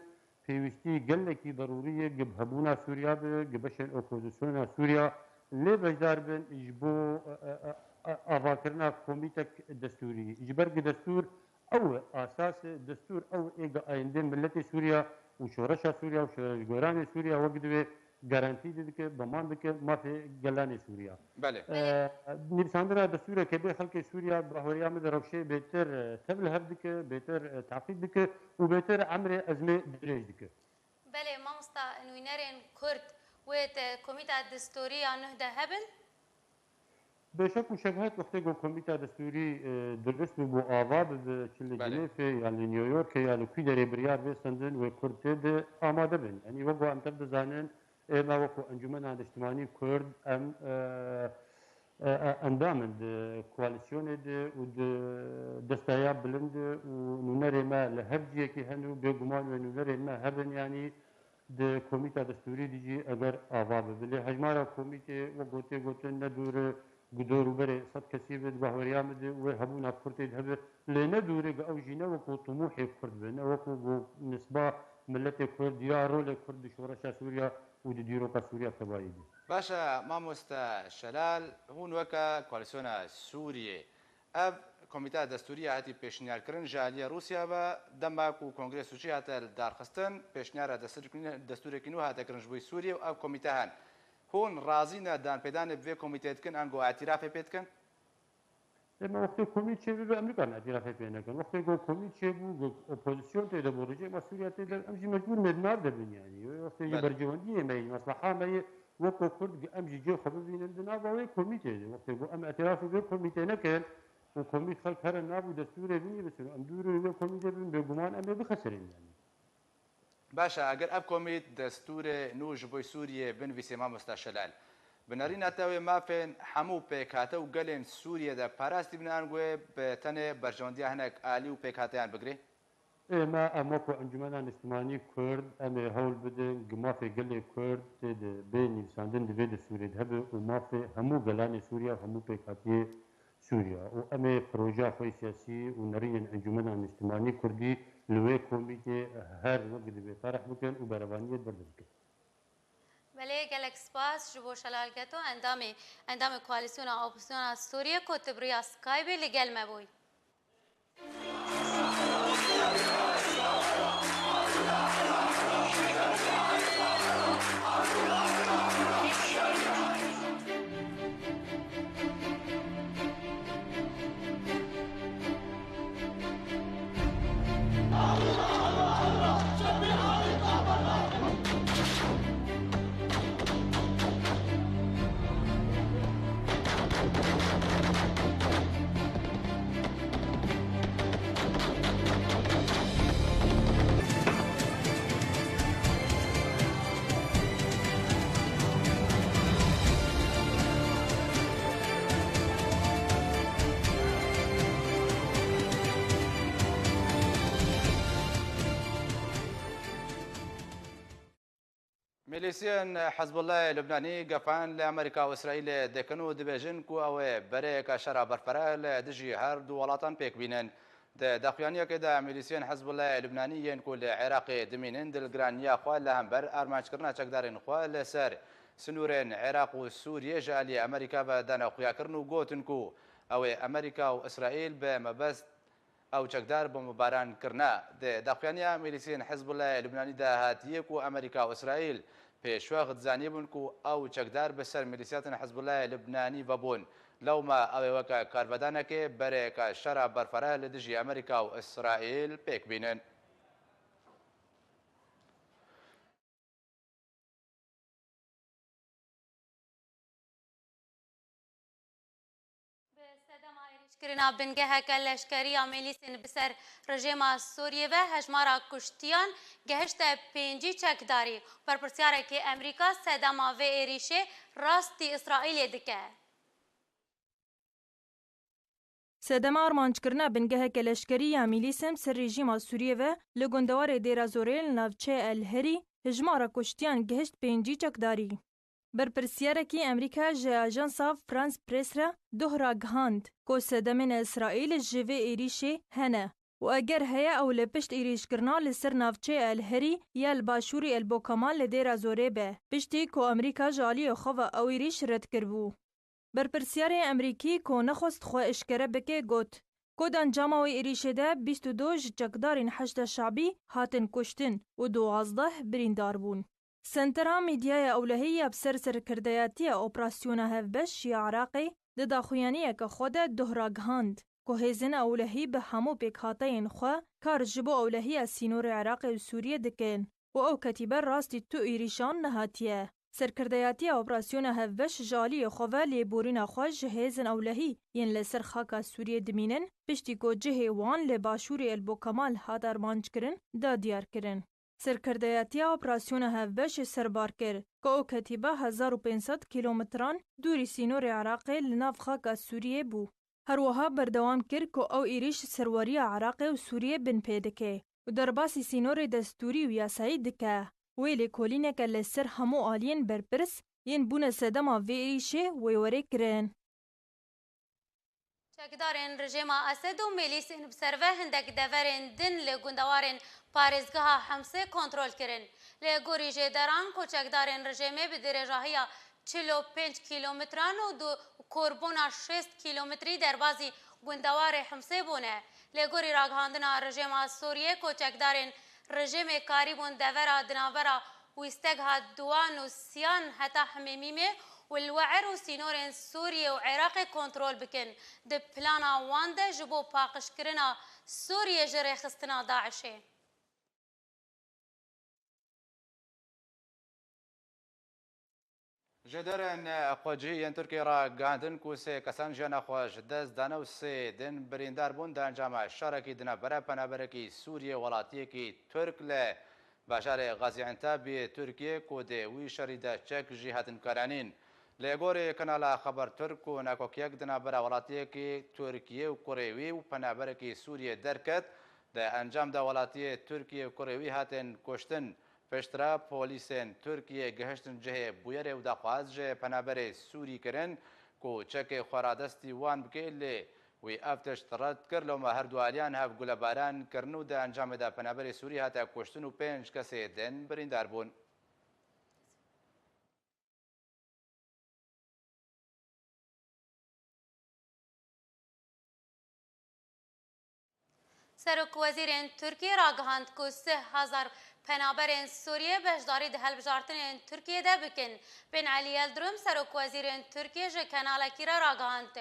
Pêwîstî gelekî derûrî ye, gi bi hebûna Sûriya be, gi beşên opozisyona Sûriya lê beşdar bin ji bo, e, e, e, e, avakirina komîtek destûrî. Ji ber gi destûr ew e, asas e, destûr ew ê gi ayîndê miletê Sûriya û şoreşa Sûriya û şoreşgoranê Sûriya wek divê garantî didike, deman dike mafê gelanê Sûriya. Belê. E, nivîsandina destûrekê bê xelkê Sûriya, bi bahweriya min de rewşê bêtir, e, tev li hev dike, bêtir, e, teqîb dike û bêtir emrê ezmê dirêj dike. Belê, mamosta, nûnerên Kurd wê di Komîta Destûrî ya Nuh de hebin? Bêşek û şebhet wextê ku Komîta Destûrî, e, dirust bû, bû ava bibe, çi li Belê. Cinêfê ya li New Yorkê ya li kwî derê biryar bê sendin, wê Kurd tê de amade bin. Yanî wek ku em tev dizanin, ê me wek ku Encûmena Niştimanî Kurd, em, e, e, e, endam in di koalîsyonê de û di desteya bilind de û nûnerê me li her ciyekî hene û bêguman wê nûnerên me hebin, yanî di komîta destûrî de jî eger ava bibe. Lê hejmara komîtê wek gotê gotin ne dûr e, gi dor û berê sed kesî be, di bahweriya min de wê hebûna Kurd tê de hebe. Lê ne dûr e, ew jî ne wekû timûhê Kurd be, ne wekû ku nisba miletê Kurd ya rolê Kurd di şoreşa Sûriya û di dîroka Sûriya tevayî be. Baş e, mamoste Şelal, hûn weke Koalîsyona Sûriyê, ev Komîteya Destûrî ya hatî pêşniyarkirin ji aliyê Rûsya ve, dema ku Kongrê Sûcî hate lidarxistin, pêşniyara destûrkî-, destûrekî nû hate kirin ji bo Sûriyê û ev komîte hen. Hûn razî ne danpêdanê bi vê komîteyê dikin, ango îtirafê pê dikin? Dema wextê komît çêbibe, Amerîka ne îtirafê pê nekin. Wextê ku komît çêbû, ku opozîsyon tê de bû, rejîma Sûriye tê de, em jî mecbûr me di nav de bin yanî. Wê wextê jî Belê. berjewendiyê me yê, mesleha me yê, weko Kurd, em jî cê xwe bibînin di nava wê komîtê de. Wextê ku em îtirafê vê komîtê nekin, û komît xelk here nav û destûrê bin yê bisin, em dûrê wê komîtê bin, bêguman em ê bixesirin yanî. Baş e, eger ev komît destûrê nû ji bo Sûriyê binivîsê, mamosta Şelal, bi nerîna te wê mafên hemû pêkhate û gelên Sûriyê de parastî bin, an wê bi tenê berjewendiya hinek alî û pêkhateyan bigirê? Ê me, em wekî Encûmena Niştimanî Kurd, em ê hewl bidin ku mafê gelê Kurd tê de bê nivîsandin, divê di Sûriyê de hebe û mafê hemû gelanê Sûriye û hemû pêkhatiyê Sûriye û em ê projeya xwe yê siyasî û nerînên Encûmena Niştimanî Kurdî li wê komîtê her wek divê tarih bikin û berevaniyê li ber de bikin. Belê, gelek spas ji bo Şelal Geto, endamê, endamê Koalîsyona Opozisyona Sûriye ku tu bi riya Skypeê li gel me bûyî. Milîsiyên Hizbullahê Lubnanî gefan li Amerîka û Îsraîlê dikin û dibêjin ku ew ê bereyeke şera berfireh li dijî her du welatan pêk bînin. Di daxuyaniyekê de milîsiyên Hizbullahê Lubnanî yên ku li Iraqê dimînin, dilgiraniya xwe li hember armanckirina çekdarên xwe li ser sinûrên Iraq û Sûriyê ji aliyê Amerîka ve dane xuyakirin û gotin ku ew ê Amerîka û Îsraîl bi mebest ew çekdar bombebaran kirine. Di daxuyaniya milîsiyên Hizbullahê Lubnanî de hatiye ku Amerîka û Îsraîl pêşwext zanîbûn ku ew çekdar bi ser milîsiyatên Hizbullahê Lubnanî vebûn. Lewma ew ê weke karvedanekê bereyeke şera berfireh li dijî Amerîka û Îsraîl pêk bînin. Bi sedema êrîşkirina bingeheke leşkerî ya milîsên bi ser rejêma Sûriyê ve hejmara kuştiyan gehişte pêncî çekdarî. Berpirsiyareke Amerîka sedema vê êrîşê rastî Îsraîlê dike. Sedema armanckirina bingeheke leşkerî ya milîsên ser rejîma Sûriyê ve li gundewarê Dêra Zorê li navçeya El Herî hijmara kuştiyan gihişt pêncî çekdarî. Berpirsiyareke Amerîka ji ajansa France Press re doh ragihand ku sedemên Îsraîl ji vê êrîşê hene û eger heye ew li pişt êrîşkirina li ser navçeya El Herî ya li başûrê El Bokamal li Dêra Zorê be, piştî ku Amerîka ji aliyê xwe ve ew êrîş red kiribû. Berpirsiyarê Amerîkî ku nexwest xwe eşkere bike got ku di encama wê êrîşê de bîst û du ji çekdarên Heşda Şabî hatin kuştin û duwazdeh birîndar bûn. Sentera Medyaya Ewlehî ya bi ser serkirdeyatiya Operasyona Hevbeş ya Iraqê di daxuyaniyeke xwe de doh ragihand ku hêzên ewlehî bi hemû pêkhateyên xwe kar ji bo ewlehiya sînorê Iraqê û Sûriyê dikin û ew ketîbe rastî tu êrîşan nehatiye. Serkirdeyatiya Operasyona Hevbeş ji aliyê xwe ve lêborîna xwe ji hêzên ewlehî yên li ser xaka Sûriyê dimînin, piştî ku cihê wan li başûrê El Bokamal hat armanckirin, da diyarkirin. Serkirdeyatiya Operasyona Hevbeş ê serbar kir ku ew ketîbe hezar û pênc sed kîlometran dûrî sînorê Iraqê li nav xaka Sûriyê bû. Her wiha berdewam kir ku ew êrîş serweriya Iraqê û Sûriyê binpê dike û derbasî sînorê destûrî û yasayî dike. Wê lêkolîneke li ser hemû aliyên berpirs yên bûne sedema vê êrîşê wê were kirin. Çekdarên rejêma Esed û milîsên bi ser ve hindek deverên din li gundewarên parêzgeha Hemsê kontrol kirin. Li gorî jêderan ku çekdarên rejêmê bi dirêjahiya çil û pênc kîlometran û du korbûna şêst kîlometrî derbazî Gundewarê Himsê bûne. Lê gorî ragihandina rejêma Sûriyê, koçekdarên rejêmê karîbûn devera di navbera wîsteg hat duan û siyan heta Himêmîmê û li We'er û sînorên Sûriyê û Iraqê kontrol bikin. Di plana wan de ji bo paqijkirina Sûriyê ji rêxistina DAIŞê. Ji derên xwecihî yên Tirkiyê ragihandin ku sê kesan jiyana xwe ji dest dane û sê din birîndar bûn di encama şerekî di navbera penaberekî Sûriyê welatiyekî Tirk li bajarê Gaziantepê Tirkiyê ku di wî şerî de çek jî hatin karanîn. Lê gorî kanala Xeber Tirk ku nakokiyek di navbera welatiyekî Tirkiyê û kurê wî û penaberekî Sûriyê derket, di encam de welatiyê Tirkiyê û kurê wî hatin kuştin. Piştre polîsên Tirkiyê gihiştin cihê bûyerê û daxwaz ji penaberê Sûrî kirin ku çekê xwe radestî wan bike, lê wî ev tişt red kir. Loma her du aliyan hev gulebaran kirin û di encamê de penaberê Sûrî hate kuştin û pênc kesê din birîndar bûn. Serokwezîrên Tirkiyê ragihand ku sih hezar penaberên Sûriyê beşdarî di hilbijartinên Tirkiyê de bikin. Bin Elî Yildirim, serokwezîrên Tirkiyê ji kanalekî re ragihand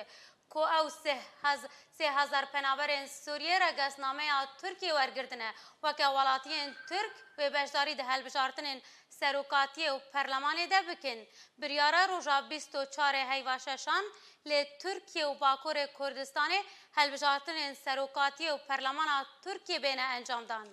ku ew sih hez-, sê hezar penaberên Sûriyê regesnameya Tirkiyê wergirtine. Weke welatiyên Tirk wê beşdarî di hilbijartinên serokatiyê û perlemanê de bikin. Biryara roja bîst û çarê heyva şeşan lê Tirkiye û Bakurê Kurdistanê hilbijartinên serokatiyê û perlemana Tirkiyê bêne encamdan.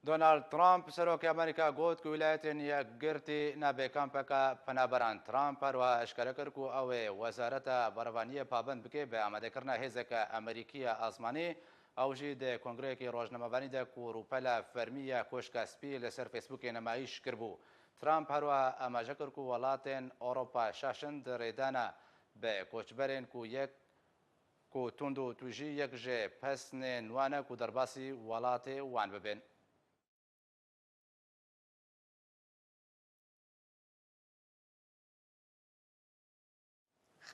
Donald Trump, serokê Amerîka got ku Wîlayetên Yekgirtî nabê kampeke penaberan. Trump her wiha eşkere kir ku ew ê Wezareta Berevaniyê pabend bike bi amadekirina hêzeke Amerîkî ya asmanî. Ew jî di kongreyekî rojnamevanî de ku rûpela fermî ya Koşka Spî li ser Facebookê nimayîş kiribû. Trump her wiha amaje kir ku welatên Ewropa şaş in di rêdana bi koçberên ku yek ku tund û tûjî yek ji pesnên wan e ku derbasî welatê wan bibin.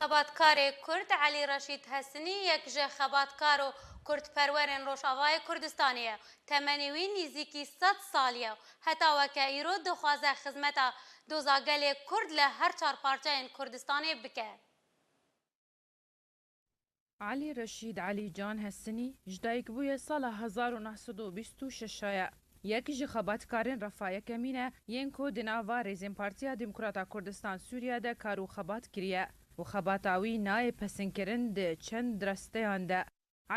Xebatkarê Kurd Elî Reşîd Hesinî yek ji xebatkar û kurdperwerên Rojavayê Kurdistanê ye. Temenê wî nîzîkî sed salî ye û heta weke îro dixwaze xizmeta doza gelê Kurd li her çar parçeyên Kurdistanê bike. Elî Reşîd Elîcan Hesinî ji dayik bûye sala hezar û neh sed û bîst û şeş ye. Yek ji xebatkarên refa yekemîn e yên ku di nava rêzên Partiya Demokrata Kurdistan Sûriye de kar û xebat kiriye û xebata wî nayê pesinkirin di çend resteyan de.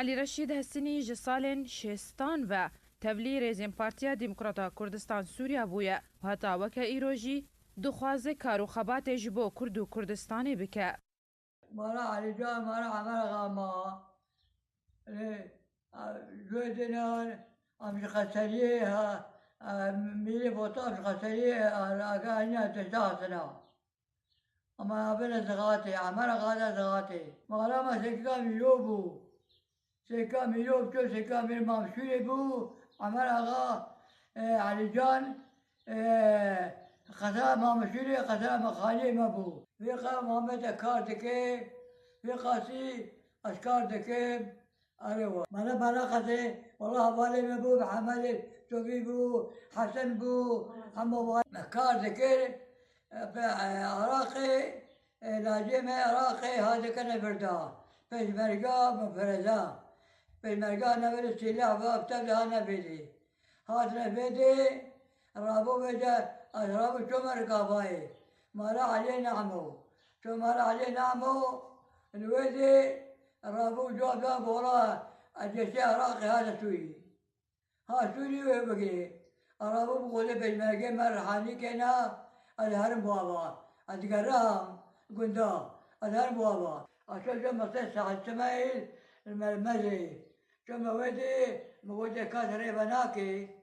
Elî Reşîd Hesinî ji salên şêstan ve tevlî rêzên Partiya Demokrata Kurdistan Sûriye bûye û heta weke îro jî dixwaze kar û xebatê ji bo Kurd û Kurdistanê bike. Mala Elîcan, mala Emer Axa ma. Lê, a, ji wê dinan, em ji Xeseriyê, ha, a, mîrê Botan ji Xeseriyê, a, ragihanî tişta hatine. Ama ya bine Zixatê, Emer Axa de Zixatê. Mala me sêkika Mîro bû. Sêka Mîro, ço sêka Mîr Mamşûrê bû, Emer Axa, e, Elîcan, e, qeza Mamşûrê, qeza me xaliyê me bû. Vê qa Mamed e kar dike, vê qasî ez kar dikim. Erê wa. Mele mele qezê, wela hevalê me bû, Mihemedê Çovî bû, Hesen bû, hema wa me kar dikir. E, pe-, e, Iraqê, e, lacê me Iraqê ha dikine birda. Pêşmerga mufreza. Pêşmerga neverê sîleh ve ev tevlî ha nevêdî. Hatine vêdê, rabo vêce, ez rabo ço me rikavayê. Mala Eliyê Namo. Ço mala Eliyê Namo, li wê dê, rabo cevap da gola, ez geçê Iraqê hate Sûrî. Ha Sûrî wê bigirê. Arabo bi qolê pêşmergê me rihanî kena, ez herim bo ava. Ez digeriham gunda, ez herim bo ava. Aşa jo me sê saet çime îl, me mezê. Ço me wê dê, me wê dê kas rê venakê.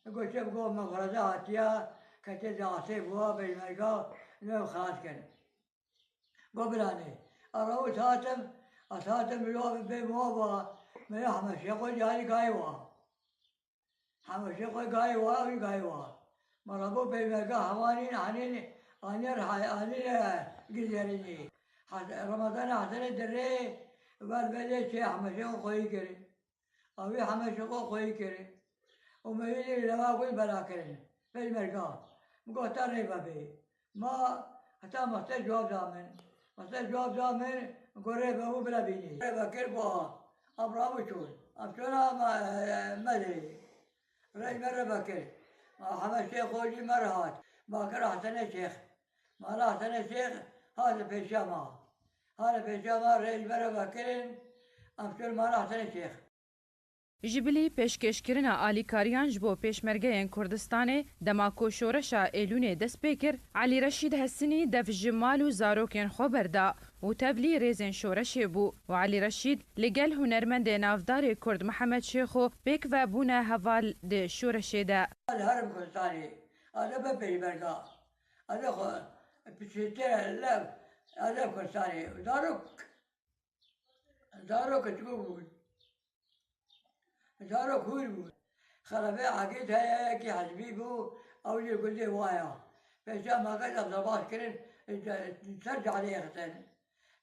Goşê bi go me xuraza hatiya, ketê di asê bûa, pêşmerga, ne xelas kene. Go biranê. Arabo saetim, a saetim bi yo bê muava, me ya heme şey xo cari gaywa. Heme şey xo gaywa, û gaywa. Mala bo peyveka hevalîn anîn, anî rhay-, anî re gizerînî. Has-, Ramazan Hasenê dirê ver belê çê Ehmeşê xwe xweyî kirin. Avî Ehmeşê xwe xweyî kirin. Û me wî lêrî leva xwe bela kirin. Peymerga. Min got te rê vebê. Ma heta mastê cewab da min. Mastê cewab da min, min got rê vebû bila bînî. Rê vekir ku em rabû çûn. Em çûna me, me lê. Rê me rê vekir. Ehmeşê xwe jî me re hat. Ma kir Hasenê Şêx. Mala Hasenê Şêx hat li pêşiya me. Hat li pêşiya me rê ji me re vekirin. Em çûn mala Hasenê Şêx. Ji bilî pêşkêşkirina alîkariyan ji bo pêşmergeyên Kurdistanê, dema ku şoreşa Êlûnê dest pê kir, Elî Reşîd Hesinî dev ji mal û zarokên xwe berda û tevlî rêzên şoreşê bû û Elî Reşîd li gel hunermendê navdarê Kurd Mihemed Şêxo pêk ve bûne heval di şoreşê de. Li Herêm Kurdistanê, ez ê be pêşmerga, ez ê xwe piçîtire lev, ez ê Kurdistanê. Zarok, zarok çi bûn? Zarok hûr bûn. Xelefê Egîd heye, yekî hizbî bû, ew jî gundê wa ya. Pêşiya me ket em derbas kirin, ser cadê xistin.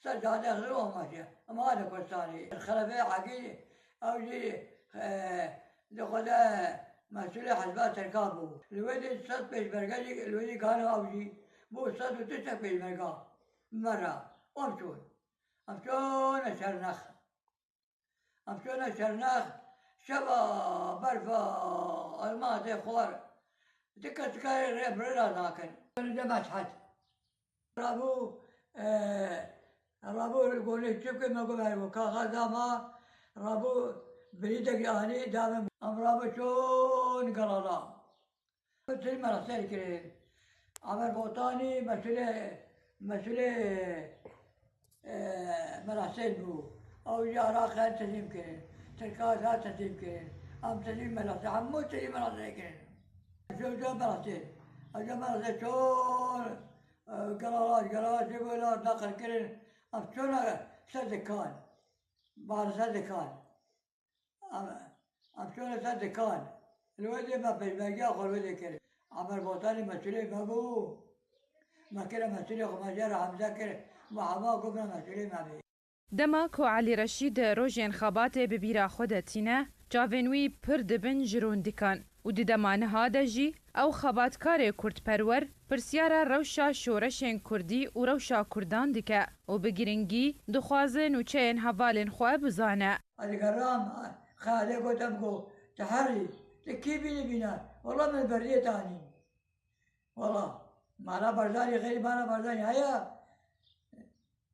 Ser cadê xistin û amaşe. Em hatin Kurdistanê. Xelefê Egîd, ew jî, e, di xwe de mesûlê hizba Tirka bû. Li wê de sed pêşmerge jî, li wê de gana ew jî bû sed û tiştek pêşmerga. Me re. Em çûn. Em çûne Şernex. Em çûne Şernex, şeva berfa, elma tê xwar. Ti kes karê rê bi rê re nakin. Li Meşhed. Rabû, e, rabû li gonê çûkê me got, me got, kaxa da ma, rabû birîdek anî da me. Em rabû çûn Galala. Tişt merasê kirin. Amer Botanî mesûlê, mesûlê, e, merasê bû. Ew jî Iraqê teslîm kirin. Tirka da teslîm kirin. Em teslîm merasê, hemû teslîm merasê kirin. Ew jî merasê. Ew jî merasê çor, e, gelarat, gelarat jî böyle naqil kirin. Em çûne ser dikan. Bahre ser dikan. Em, em çûne ser dikan. Li wê dê me pêşmergeya xwe li wê dê kir. Emer Botanî mesûlê me bû. Me kire mesûlê xwe, me jê re hemze kir. Me hema got me mesûlê me bê. Dema ku Elî Reşîd rojên xebatê bi bîra xwe de tîne, çavên wî pir dibin ji rûndikan û di dema niha de jî ew xebatkarê kurdperwer pirsyara rewşa şoreşên kurdî û rewşa kurdan dike û bi giringî dixwaze nûçeyên hevalên xwe bizane. Ez digeram, xalê gotem ku, "Ti herî, ti kî bînî bîne? Wela min berdiyê te anî." Wela, mala Barzanî, xeyrî mala Barzanî heye?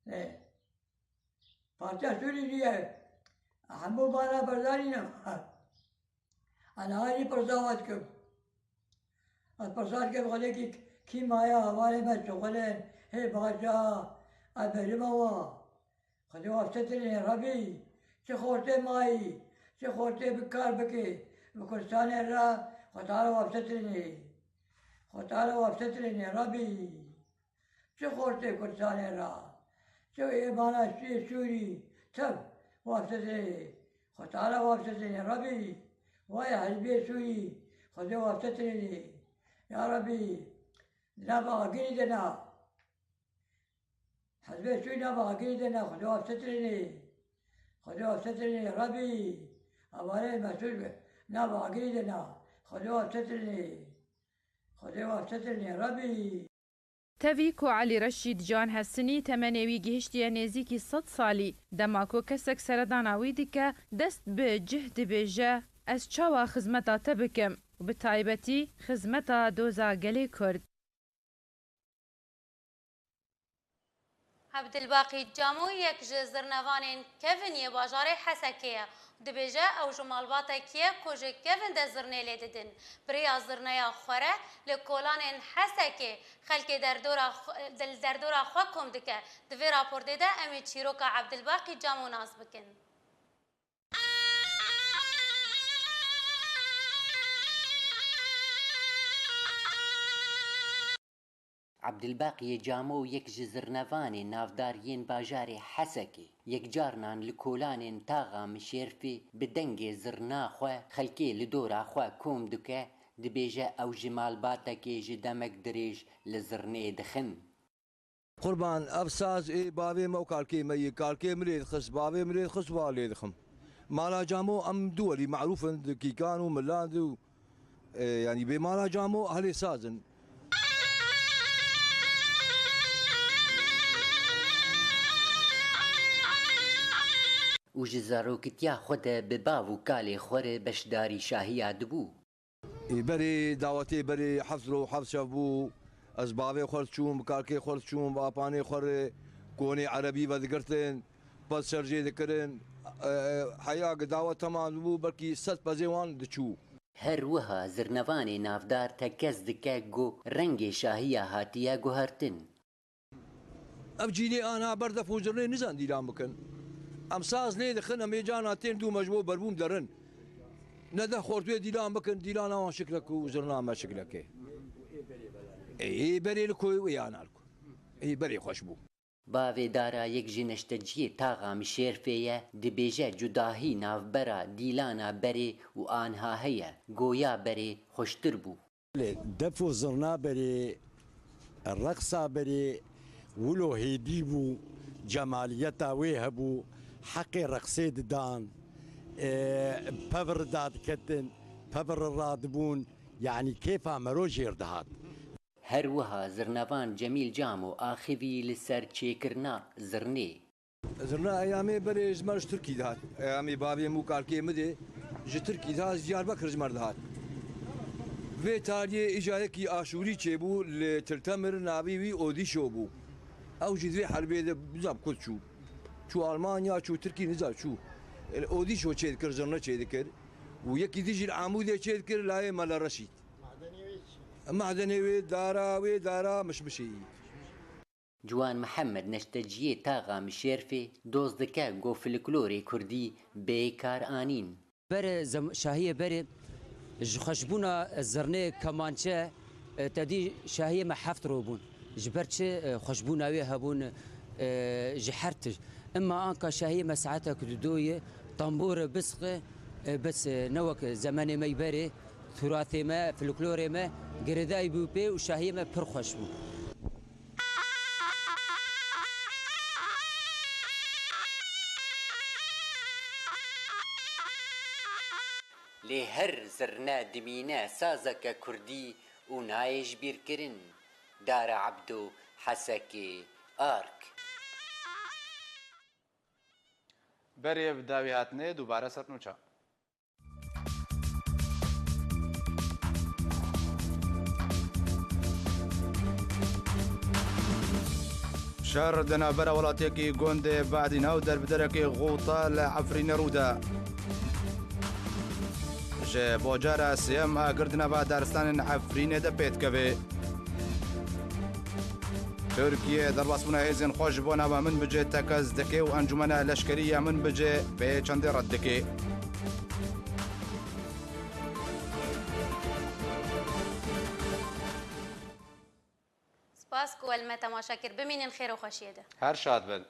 E, Partiya Sûrî jî ye. Hemû mala Barzanî ne. Ana herî pirsa dikim. Ez pirsa dikim, Xwedê kî, kî maye hevalê me şixulên, hê baş a, ez bêjime wa. Xwedê wa bistînê Rebî, çi xortê mayî, çi xortê bi kar bikê, bi Kurdistanê re, Xwe Teala wa bistînê. Xwe Teala wa bistînê Rebî. Çi xortê Kurdistanê re, çi êmana şiyê Sûrî, tev wa bistînê. Xwe Teala wa bistînê Rebî. Wayê hizbê Sûrî, Xwedê wa bistînê. Ya Rebî, di nava agirî de ne. Hizbê Sûrî nava agirî de ne, Xwedê wa bistînê. Xwedê wa bistînê Rebî. Hevalê mesûl nava agirî de ne, Xwedê wa bistînê. Xwedê wa bistînê Rebî. Tevî ku Elî Reşîd Can Hesinî temenê wî gihiştiye nêzîkî sed salî, dema ku kesek seredana wî dike, dest bi cih dibêje, "Ez çawa xizmeta te bikim? Û bi taybetî xizmeta doza gelê Kurd?" Ebdilbaqî Camo yek ji zirnevanên kevin yê bajarê Hesekê ye. Dibêje ew ji malbatekî ye ku ji kevin de zirnê lê didin. Bi rêya zirneya xwe re li kolanên Hesekê xelkê derdora xwe, li derdora xwe kom dike. Di vê raportê de em ê çîroka Ebdilbaqî Camo nas bikin. Ebdilbaqiyê Camo yek ji zirnevanê navdar yên bajarê Hesekê, yek carinan li kolanên taxa Mişêrfê bi dengê zirna xwe xelkê li dora xwe kom dike, Dibêje ew ji malbatekê ji demek dirêj li zirnê dixin. Qurban, ev saz ê bavê me û kalkê me yê. Kalkê min lê dixist, bavê min lê dixist, wa lê dixim. Mala Camo em du welî merûf in, di Kîkan û Milan de û, e, yanî bê Mala Camo helê saz in. Û ji zarokitiya xwe de bi bav û kalê xwe re beşdarî şahiya dibû. Ê berê dawetê berê heft roj heft şev bû. Ez bavê xwe diçûm, bi kalkê xwe diçûm, bi apanê xwe re konê erebî vedigirtin, pez şerjê dikirin. E, e, heya ki dawet temam dibû, belkî sed pezê wan diçû. Her wiha zirnevanê navdar tekez dike ku rengê şahiya hatiye guhertin. Ev cîlê ana ber def û zirnê nizan dîlan bikin. Em saz lê dixin, em ê cana tên dû me ji bo berbûn derin. Ne deh xort wê dîlan bikin, dîlana wan şiklek û zirna me şiklekê. Ê, berê li koyê wê ana li ku. Ê, berê xweş bû. Bavê Dara yek ji neşteciyê taxa Mişêrfê ye, dibêje cudahî navbera dîlana berê û anha heye, goya berê xweştir bû. Lê def û zirna berê, reqsa berê, wilo hêdî bû, cemaliyeta wê hebû, heqê reqsê didan, e, pevir dadiketin, pevir radibûn, yanî kêfa mero jêr dihat. Her wiha zirnevan Cemîl Camo axivî li ser çêkirina zirnê. Zirna eyamê berê ji me ji Tirkî dihat. Eyamê bavê min û kalkê min dê ji Tirkî dihat, ji Diyarbekir ji me re dihat. Vê tariyê îca yekî Aşûrî çêbû li Til Temir, navê wî Odîşo bû. Ew jî di vê herbê de nizam ku çû. Çû Almanya, çû Tirkî, nizam çû. Odîşo çêdikir, zirne çêdikir. Û yekî dî jî li Amûdê çêdikir, layê Mele Reşîd. Madenê wê, dara wê, dara mişmişê yî. Ciwan Mihemed, neşteciyê taxa Mişêrfê, doz dike ku folklorê kurdî bê kar anîn. Berê zem-, şahiyê berê ji xweşbûna zirnê, kemançe, e, tedî şahiyê me heft roj bûn. Ji ber çi, e, xweşbûna wê hebûn, e, ji her tişt. Emma anka şahiyê me saetek didoyê, tambûr, bisq, e, bes, e, ne wek zemenê me yî berê, turatê me, folklorê me girêdayî bû pê û şahiyê me pir xweş bû. Lê her zirne dimîne sazeke kurdî û nayê ji bîr kirin. Dara Ebdo, Hesekê, Ark. Berê bi dawî hatinê dubare ser nûça. Şer di navbera welatiyekî gundê Badîna û derbiderekî Xûta li Efrînê rû da. Ji bo cara sêyem agir di nava daristanên Efrînê de pê dikeve. Tirkiye derbasbûna hêzên xwe ji bo nava Minbicê tekez dike û encûmena leşkerî ya Minbicê vê çendê red dike. Spas ku we li me temaşe kir. Bimînin xêr û xweşiyê de. Her şad bin.